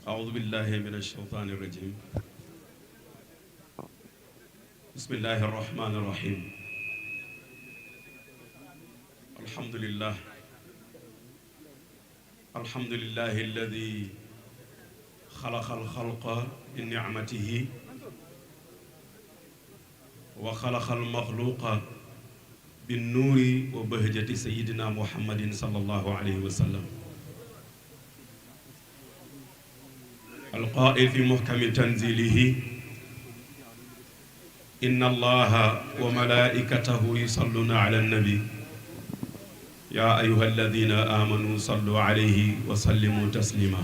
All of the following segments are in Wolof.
أعوذ بالله من الشيطان الرجيم بسم الله الرحمن الرحيم الحمد لله الذي خلق الخلق بنعمته وخلق المخلوق بالنور وبهجة سيدنا محمد صلى الله عليه وسلم القائل في محكم تنزيله إن الله وملائكته يصلون على النبي يا أيها الذين آمنوا صلوا عليه وسلموا تسليما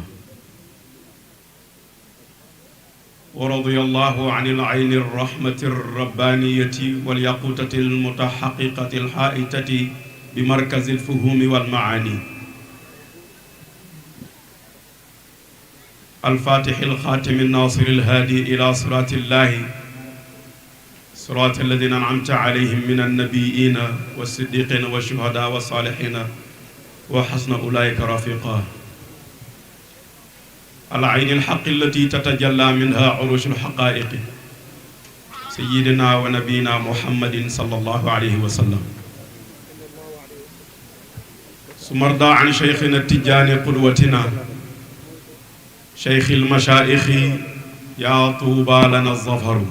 ورضي الله عن العين الرحمة الربانية واليقوتة المتحققة الحائتة بمركز الفهوم والمعاني الفاتح الخاتم الناصر الهادي إلى صراط الله صراط الذين أنعمت عليهم من النبيين والصديقين والشهداء والصالحين وحسن أولئك رفيقا العين الحق التي تتجلى منها عروش الحقائق سيدنا ونبينا محمد صلى الله عليه وسلم ثم ارضى عن شيخنا التجاني قدوتنا شيخ المشايخ يا طوبى لنا الظفر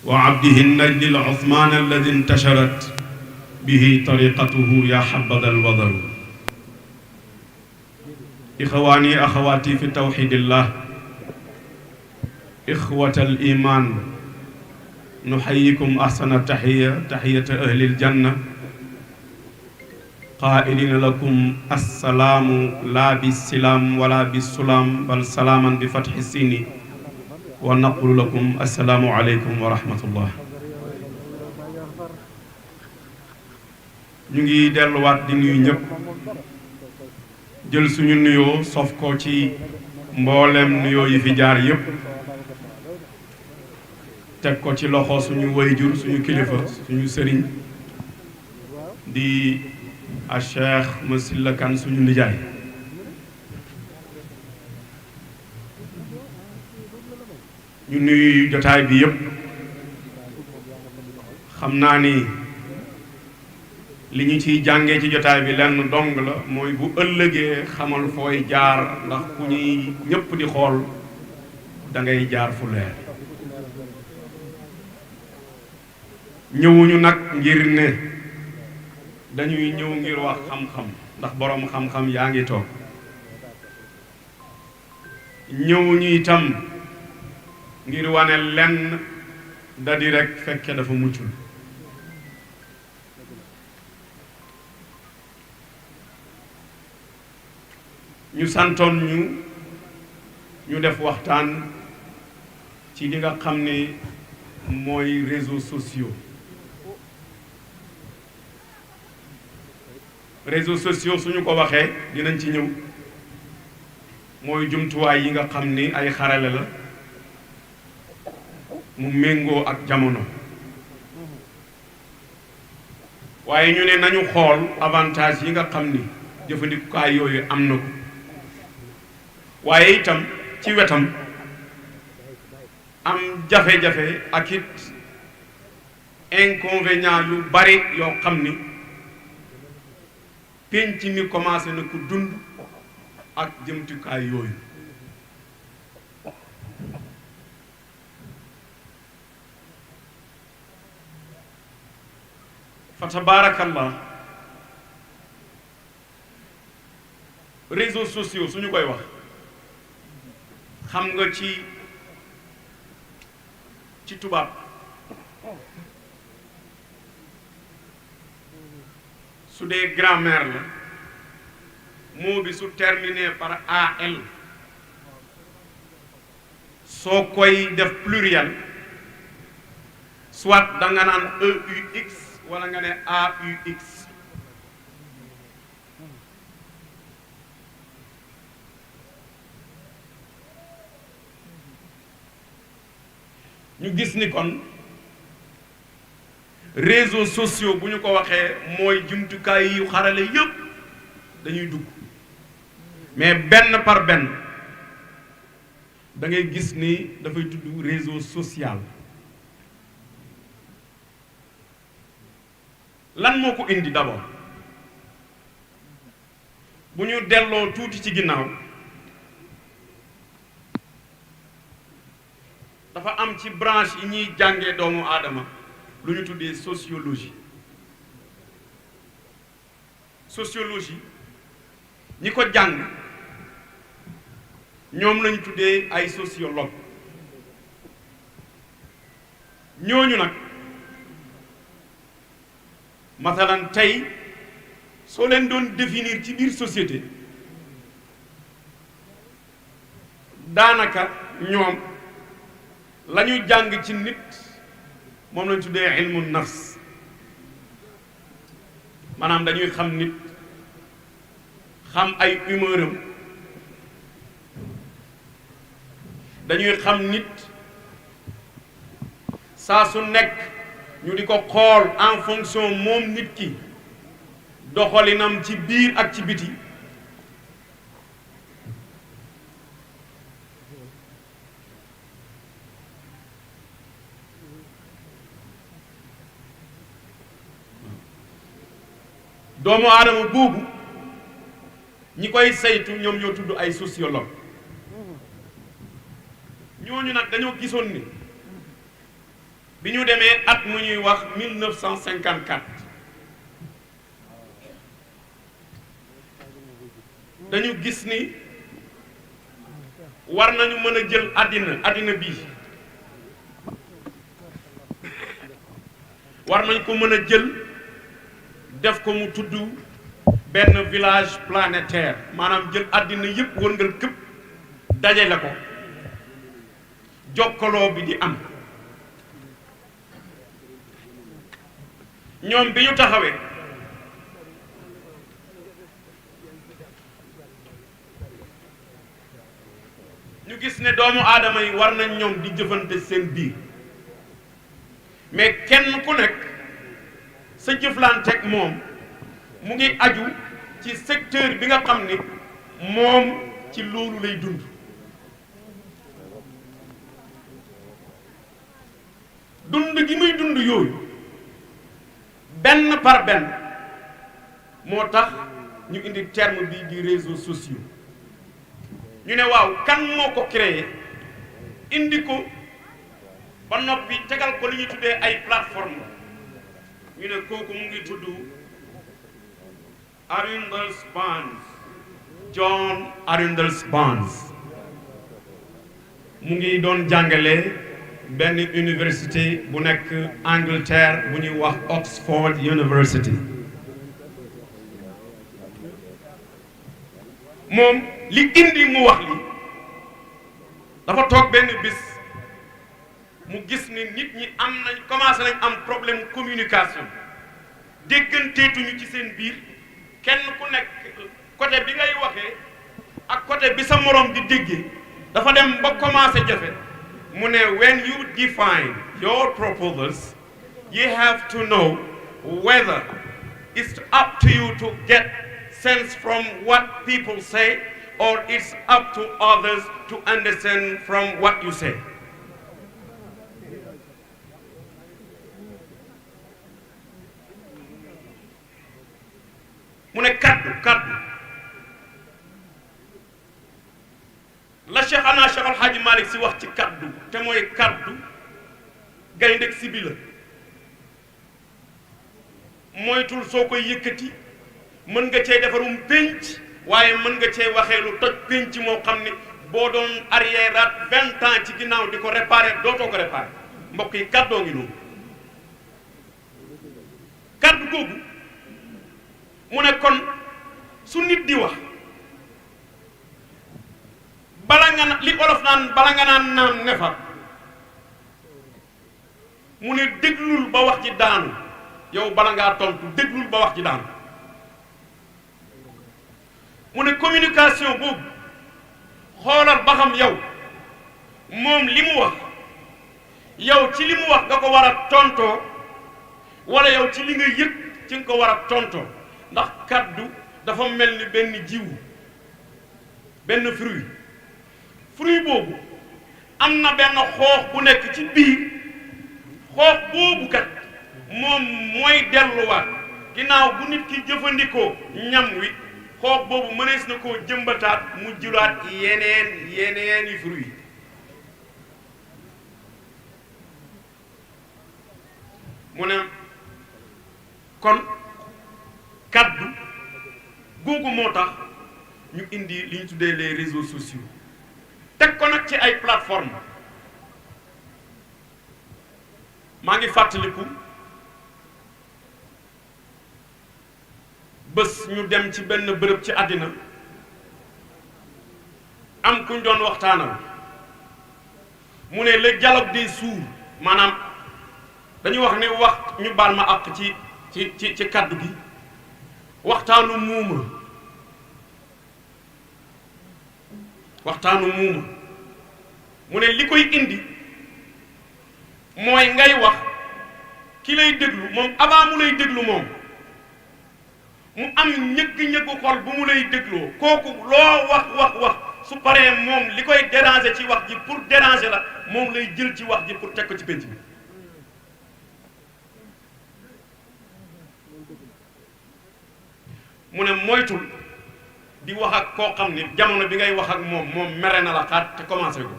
وعبده النجد العثمان الذي انتشرت به طريقته يا حبذا الوذر إخواني أخواتي في توحيد الله إخوة الإيمان نحييكم أحسن التحية تحية أهل الجنة قائلين لكم السلام لا بالسلام ولا بالسلام بل سلاما بفتح السين ونقول لكم السلام عليكم ورحمة الله ñu ngi delluwaat di nuyu ñëpp jël suñu nuyoo sof ko ci mboolem nuyoo yi fi jaar yëpp teg ko ci loxo suñu wayjur suñu kilifa suñu sëriñ di a Cheikh Massyla Kane suñu nijaay ñu nuyu jotaay bi yëpp xam naa ni li ñu ciy jàngee ci jotaay bi lenn dong la mooy bu ëllëgee xamal fooy jaar ndax ku ñuy ñëpp di xool da ngay jaar fu leer ñëwuñu nag ngir ne dañuy ñëw ngir wax xam-xam ndax boroom xam-xam yaa ngi toog ñëwuñu itam ngir wane lenn da di rekk fekke dafa muccul ñu santoon ñu def waxtaan ci li nga xam ne mooy réseaux sociaux suñu ko waxee dinañ ci ñëw mooy jumtuwaay yi nga xam ni ay xarale la mu méngoo ak jamono waaye ñu ne nañu xool avantage yi nga xam ni jëfandikukaay yooyu am na ko waaye itam ci wetam am jafe-jafe ak it inconvénient yu bari yoo xam ni penc mi commencé na ko dund ak jëmtukaay yooyu fa tabaarakallah réseaux sociaux suñu koy wax xam nga ci tubaab su dee grammaire la mot bi su terminé par al soo koy def pluriel soit da nga naan EUX wala nga ne AUX ñu gis ni kon réseaux sociaux bu ñu ko waxee mooy jumtukaay yu xarale yépp dañuy dugg mais benn par benn da ngay gis ni dafay tudd réseau social. lan moo ko indi d'abord bu ñu delloo tuuti ci ginnaaw dafa am ci branche yi ñuy jàngee doomu aadama lu ñu tuddee sociologie. sociologie ñi ko jàng ñoom lañu tuddee ay sociologue. ñooñu nag masalan tey soo leen doon définir ci biir société daanaka ñoom la ñu jàng ci nit moom lañ tuddee ilmu nafs, maanaam dañuy xam nit, xam ay humeuram, dañuy xam nit saa su nekk ñu di ko xool en fonction moom nit ki doxalinam ci biir ak ci biti. doomu aadama boobu ñi koy saytu ñoom ñoo tudd ay sociologue. ñooñu nag dañoo gisoon ni bi ñu demee at mu ñuy wax 1954 dañu gis ni war nañu mën a jël àddina bii war nañ ko mën a jël def ko mu tudd benn village planétaire, maanaam jël àddina yëpp wërngal këpp dajale ko jokkaloo bi di am. ñoom bi ñu taxawee ñu gis ne doomu aadama yi war nañ ñoom di jëfante seen biir, mais kenn ku nekk sa jëflanteeg moom mu ngi aju ci secteur bi nga xam ni moom ci loolu lay dund. dund gi muy dund yooyu benn par benn moo tax ñu indi terme bi di réseaux sociaux. ñu ne waaw kan moo ko créé indi ko ba noppi tegal ko li ñuy tuddee ay plateforme. ñu ne kooku mu ngi tudd Arundel Barnes, John Arundel Barnes. mu ngi doon jàngale benn université bu nekk Angleterre bu ñuy wax Oxford University. moom li indi mu wax li dafa toog benn bis mu gis ni nit ñi am nañ commencé nañ am problème communication, dégganteetuñu ci seen biir, kenn ku nekk côté bi ngay waxee ak côté bi sa moroom di déggee dafa dem ba commencé jafe. mu ne when you define your proposals you have to know whether it's up to you to get sense from what people say or it's up to others to understand from what you say. mu ne kaddu la Cheikh Al Hadji Malick si wax ci kaddu te mooy kaddu gaynde si bi la moytul soo koy yëkkati mën nga cee defarum pénc waaye mën nga cee waxee lu toj pénc moo xam ne boo doon arrière 20 ans ci ginnaaw di ko réparer dootoo ko réparer. mbokk yi kaddoo ngi noonu. kaddu googu mu ne kon su nit di wax bala nga li olof naan bala nga naan naam ne fa mu ne déglul ba wax ci daanu. yow bala ngaa tontu déglul ba wax ci daanu. mu ne communication boobu xoolal ba xam yow moom li mu wax yow ci li mu wax nga ko war a tontoo wala yow ci li nga yëg ci nga ko war a tontoo. ndax kaddu dafa mel ni benn jiwu benn fruit boobu am na benn xoox bu nekk ci biir xoox boobu kat moom mooy delluwaat ginnaaw bu nit ki jëfandikoo ñam wi xoox boobu mënees na koo jëmbataat mu juraat yeneeni fruit mu ne kon kaddu googu moo tax ñu indi li ñu tuddee les réseaux sociaux teg ko nag ci ay plateforme maa ngi fàttaliku bés ñu dem ci benn bërëb ci àddina am kuñ doon waxtaanal mu ne le dialogue des sourds maanaam dañuy wax ne wax ñu baal ma àq ci kaddu gi waxtaanu muuma mu ne li koy indi mooy ngay wax ki lay déglu moom avant mu lay déglu moom mu am ñëgg-ñëggu xol bu mu lay dégloo kooku loo wax su paree moom li koy déranger ci wax ji pour déranger la moom lay jël ci wax ji pour teg ko ci penc bi mu ne moytul di wax ak koo xam ne jamono bi ngay wax ak moom mere na la xaat te commencé ko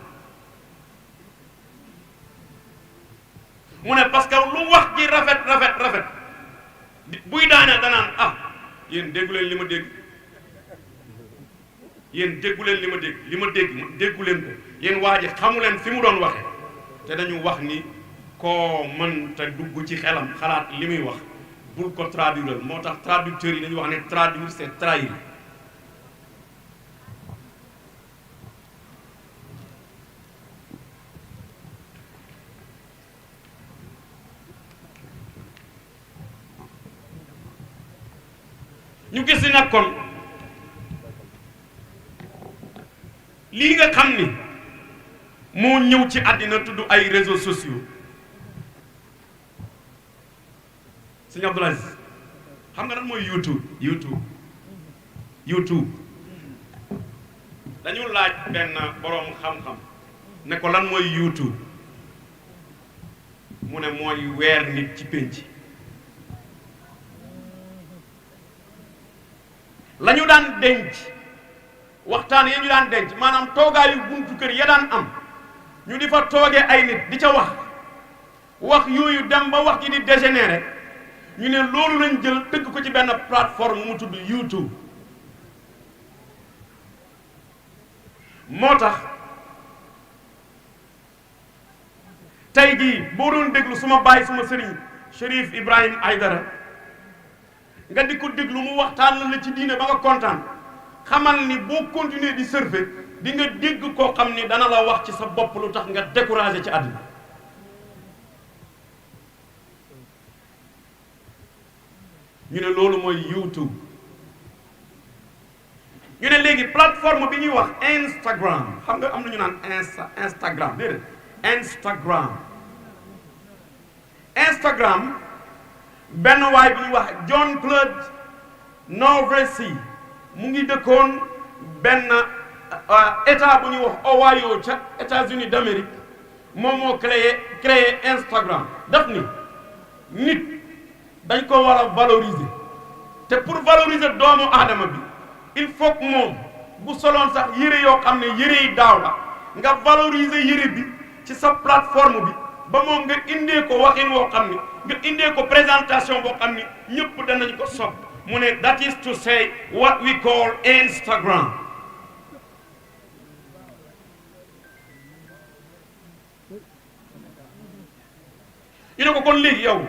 mu ne parce que lu wax ji rafet buy daaneel danaan yéen déggu leen li ma dégg déggu leen ko yéen waa ji xamu leen fi mu doon waxe te dañu wax ni koo mën te dugg ci xelam xalaat li muy wax bul ko traduire moo tax traducteurs yi dañuy wax ne traduire c'est trahir ñu gis ni nag kon lii nga xam ni moo ñëw ci àddina tudd ay réseaux sociaux sëñ Abdoul Aziz xam nga lan mooy YouTube dañu laaj benn boroom xam-xam ne ko lan mooy YouTube mu ne mooy weer nit ci pénc la ñu daan denc waxtaan ya ñu daan denc maanaam toogaayu buntu kër ya daan am ñu di fa toogee ay nit di ca wax yooyu dem ba wax ji di dégénérer ñu ne loolu lañ jël tëgg ko ci benn plateforme mu tudd YouTube moo tax tey jii boo doon déglu suma baay suma sëriñ Chérif Ibrahim Aïdara nga di ko déglu mu waxtaan la ci diine ba nga kontaan xamal ni boo continuer di surfer di nga dégg koo xam ni dana la wax ci sa bopp lu tax nga découragé ci àddina ñu ne loolu mooy YouTube ñu ne léegi plateforme bi ñuy wax Instagram xam nga am na ñu naan Instagram déedéet Instagram benn waay bi ñuy wax John Claude Norvesi mu ngi dëkkoon benn état bu ñuy wax Ohio ca États-Unis d'Amérique moom moo créé Instagram daf ni nit dañ ko war a valoriser te pour valoriser doomu aadama bi il faut que moom bu soloon sax yére yoo xam ne yére yi daaw la nga valoriser yére bi ci sa plateforme bi ba moom nga indee ko waxin woo xam ni nga indee ko présentation boo xam ni ñëpp danañ ko sopp mu ne that is to say what we call Instagram ñu ne ko kon léegi yow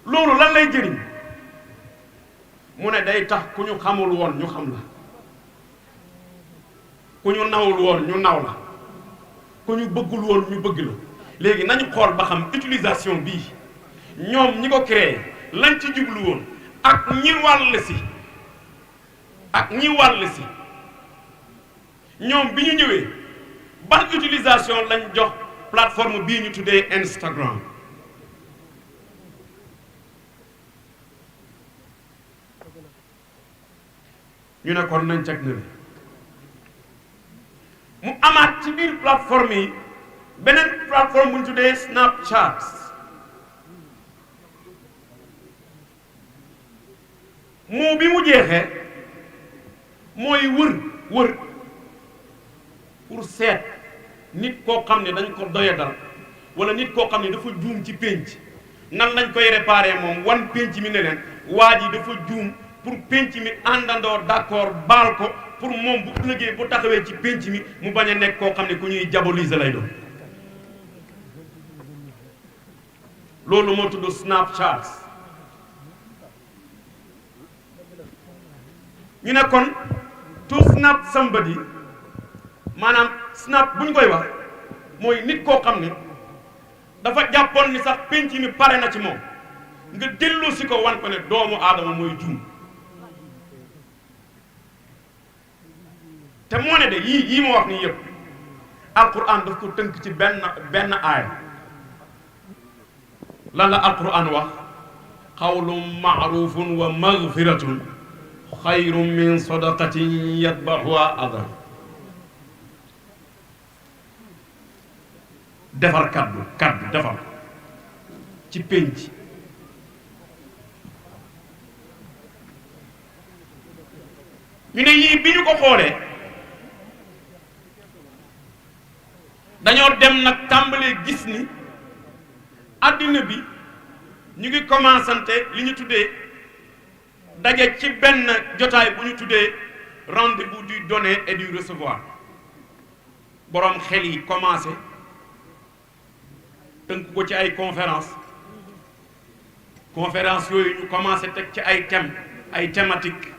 loolu lan lay jëriñ mu ne day tax ku ñu xamul woon ñu xam la ku ñu nawul woon ñu naw la ku ñu bëggul woon ñu bëgg la léegi nañu xool ba xam utilisation bii ñoom ñi ko créé lañ ci jublu woon ak ñi wàll si ñoom bi ñu ñëwee ban utilisation lañ jox plateforme bii ñu tuddee Instagram ñu ñu ne kon nañ teg na le mu amaat ci biir plateforme yi beneen plateforme bu ñu tuddee Snapchat moo bi mu jeexee mooy wër pour seet nit koo xam ne dañ ko doyadal wala nit koo xam ne dafa juum ci pénc nan lañ koy réparer moom wan pénc mi ne leen waa ji dafa juum pour pénc mi àndandoo d'accord baal ko pour moom bu ëllëgee bu taxawee ci pénc mi mu bañ a nekk koo xam ne ku ñuy diaboliser lay doon loolu moo tudd Snapchat ñu ne kon to snap somebody maanaam snap bu ñu koy wax mooy nit koo xam ne dafa jàppoon ni sax pénc mi pare na ci moom nga dellu si ko wan ko ne doomu aadama mooy juum te moo ne de yii ma wax nii yëpp alquran daf ko tënk ci benn aaya lan la alquran wax qawlun ma'rufun wa maghfiratun xayrun min sadaqatin yatba'uha adha defar kaddu defar ci pénc ñu ne yii bi ñu ko xoolee dañoo dem nag tàmbalee gis ni adduna bi ñu ngi commencante li ñu tuddee daje ci benn jotaay bu ñu tuddee rendez-vous du donner et du recevoir boroom xel yi commencé tënk ko ci ay conférence yooyu ñu commencé teg ci ay thèmes ay thématiques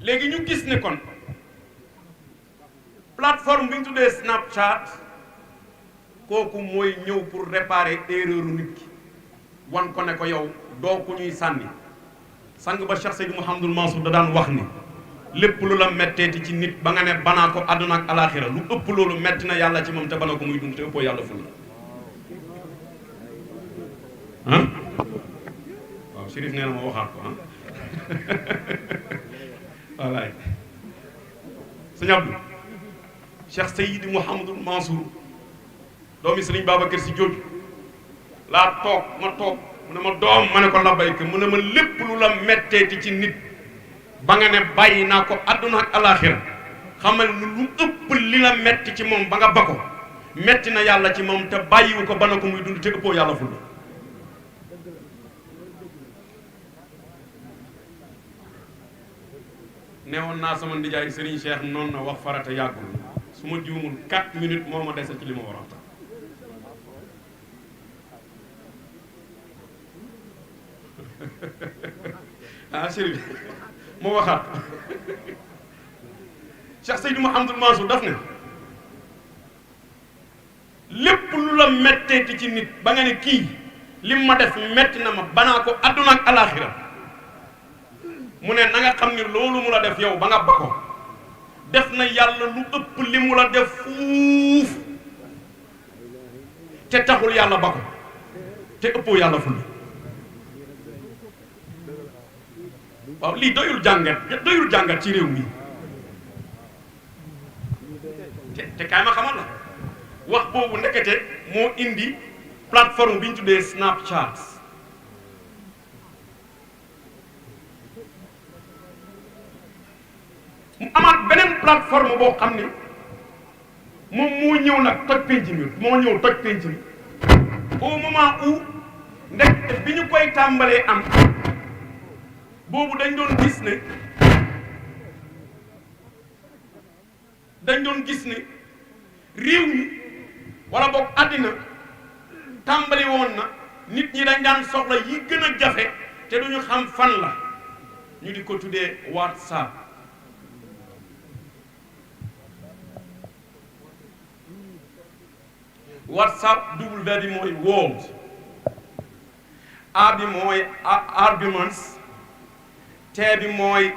léegi ñu gis ne kon plateforme bi ñu tuddee Snapchat kooku mooy ñëw pour réparer erreur nit ki wan ko ne ko yow doo ku ñuy sànni sang ba Cheikh Seydou Mouhamadul Mansour da daan wax ni lépp lu la metteeti ci nit ba nga ne banaa ko àdduna ak alaaxira lu ëpp loolu metti na yàlla ci moom te bana ko muy dund te ëppoo yàlla ful la waaw Chérif nee na ma waxaat ko wallaay sëñ Abdou Cheikh Seydou Mouhamadul Mansour doomi Sëriñ Babacar Si jooju laa toog ma toog mu ne ma doom ma ne ko labbayka mu ne ma lépp lu la metteeti ci nit ba nga ne bàyyi naa ko àdduna ak alaaxira xamal ni lu ëpp li la metti ci moom ba nga ba ko metti na yàlla ci moom te bàyyiwu ko ba na ko muy dund te ëppoo yàlla ful neewoon naa sama ndijaay Serigne Cheikh noonu na wax farata yàggul su ma juumul 4 minutes moo ma dese ci li ma war a wax Chérif moo waxaat Cheikh Seydou Mouhamadul Mansour daf ne lépp lu la metteeti ci nit ba nga ne kii lim ma def metti na ma banaa ko àdduna ak alaaxira mu ne na nga xam ni loolu mu la def yow ba nga ba ko def na yàlla lu ëpp li mu la def fuuf te taxul yàlla ba ko te ëppoo yàlla ful waaw lii doyul jàngat ci réew mi te kaay ma xamal la wax boobu ndekete moo indi plateforme bi ñu tuddee Snapchat mu amaat beneen plateforme boo xam ni moom moo ñëw nag toj penc mi moo ñëw toj penc mi au moment où ndek bi ñu koy tàmbalee am boobu dañ doon gis ne réew mi wala boog àddina tàmbali woon na nit ñi dañ daan soxla yi gën a jafe te duñu xam fan la ñu di ko tuddee WhatsApp. WhatsApp W bi mooy world, A bi mooy arguments, T bi mooy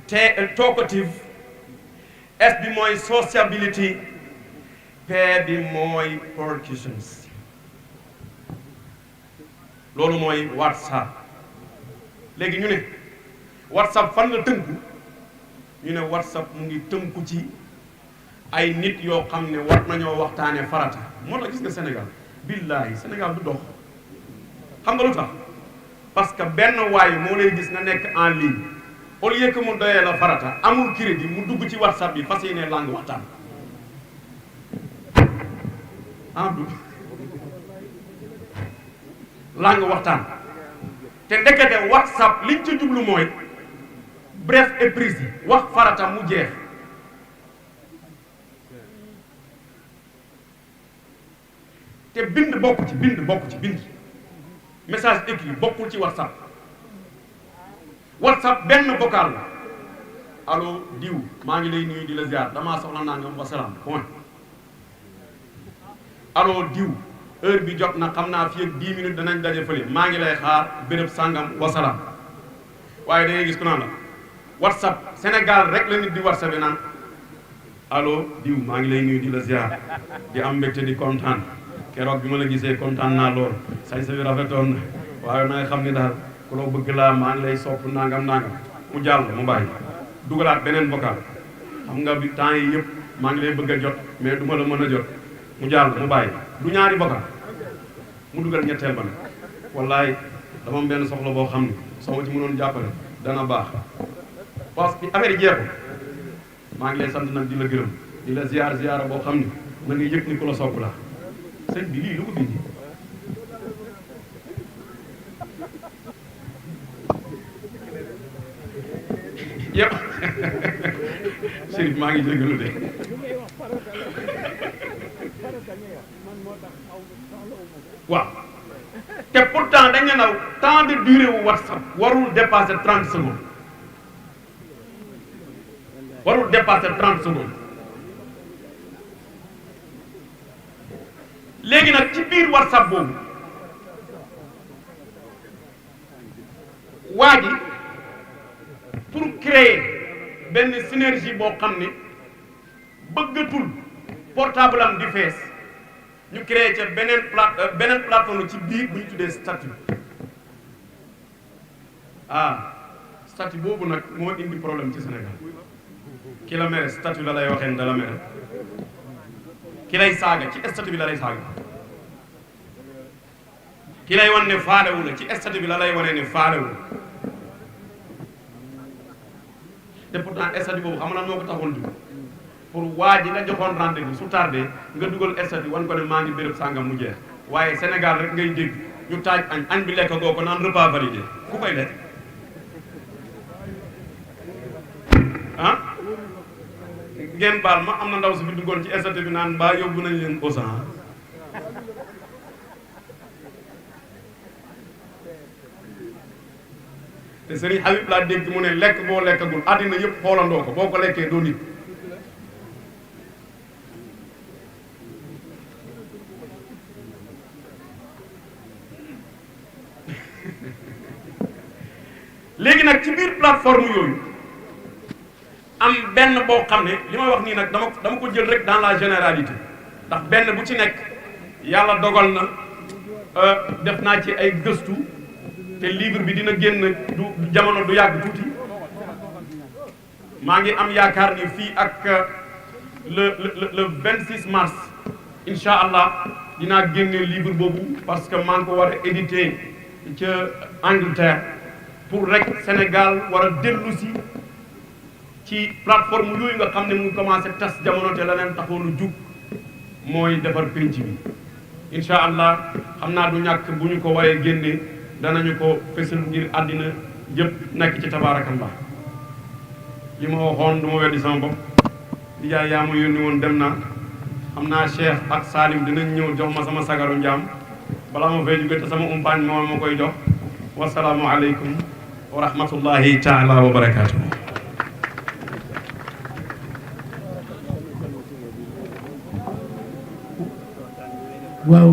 talkative, S bi mooy sociability, P bi mooy percussions. loolu mooy WhatsApp. léegi ñu ne WhatsApp fan la tënku ñu ne WhatsApp mu ngi tënku ci ay nit yoo xam ne war nañoo waxtaane farata. moo tax gis nga Sénégal billaahi Sénégal du dox xam nga lu tax parce que benn waay moo lay gis nga nekk en ligne au lieu que mu doyee la farata amul crédit mu dugg ci WhatsApp bi fas yéene langue waxtaan du langue waxtaan te ndekete WhatsApp liñ ci jublu mooy bref et précis wax farata mu jeex. te bind bokk ci bind message écrit bokkul ci WhatsApp. WhatsApp benn vocal la allo diw maa ngi lay nuyu di la ziar damaa soxla nangam wasalaam point. allo diw heure bi jot na xam naa fii ak 10 minutes danañ daje fële maa ngi lay xaar béréb sàngam wasalaam. waaye da ngay gis ku naan la WhatsApp Sénégal rek la nit di WhatsApp naan allo diw maa ngi lay nuyu di la ziar di am mbégte di kontaan. keroog bi ma la gisee kontaan naa lool sañ sa bi rafetoon na waaye na nga xam ni daal ku la bëgg laa maa ngi lay sopp nangam mu jàll mu bàyyi dugalaat beneen vocal xam nga bi temps yi yëpp maa ngi lay bëgg a jot mais du ma la mën a jot mu jàll mu bàyyi du ñaari vocal mu dugal ñetteel ba nag wallaay dama am benn soxla boo xam ni soo ma ci mënoon jàppale dana baax parce que affaire yi jeexul maa ngi lay sant nag di la gërëm di la ziyaara boo xam ni na nga yëg ni ku la sopp la sëñ bi lii lu ko bindi yëpp Chérif maa ngi jégalu de waaw te pourtant dañ ne naw temps de durée wu WhatsApp warul dépasser 30 secondes warul dépasser 30 secondes léegi nag ci biir WhatsApp boobu waa ji pour créer benn synergie boo xam ne bëggatul portable am di fees ñu créer ca beneen plateforme ci biir bu ñu tuddee statut statut boobu nag moo indi problème ci Sénégal ki la mere statut la lay waxee da la mere ki lay saaga ci statut bi la lay saaga ki lay wan ne faalewu la ci statut bi la lay wane ne faalewu la te pourtant statut boobu xam nga moo ko taxoon dugg pour waa ji nga joxoon rendez-vous su tardé nga dugal statut wan ko ne maa ngi béréb sàngam mu jeex waaye Sénégal rek ngay dégg ñu taaj añ bi lekk goo ko naan repas validé ku koy def ngeen baal ma am na ndaw si fi duggoon ci statut bi naan mbaa yóbbu nañ leen Auchan te Serigne Habib laa dégg mu ne lekk boo lekkagul àddina yëpp xoolandoo ko boo ko lekkee doo nit léegi nag ci biir plateforme yooyu am benn boo xam ne li may wax nii nag dama ko jël rek dans la généralité ndax benn bu ci nekk yàlla dogal na def naa ci ay gëstu te livre bi dina génn du jamono du yàgg tuuti maa ngi am yaakaar ni fii ak le 26 mars incha allah dinaa génne livre boobu parce que maa ngi ko war a éditer ca Angleterre pour rek Sénégal war a dellu si ci plateforme yooyu nga xam ne mu ngi commencé tas jamono te leneen taxoonu jug mooy defar pénc bi incha allah xam naa du ñàkk bu ñu ko waree génne danañu ko fësal ngir àddina yëpp nekk ci tabaarakallah li ma waxoon du ma weddi sama bopp di jaay yaa ma yónni woon dem naa xam naa Cheikh ak Salim dinañ ñëw jox ma sama sagaru njaam balaa ma fay jóge te sama umpaañ moo ma koy jox wasalaamu aleykum wa rahmatullahi taala wa barakaatu. waaw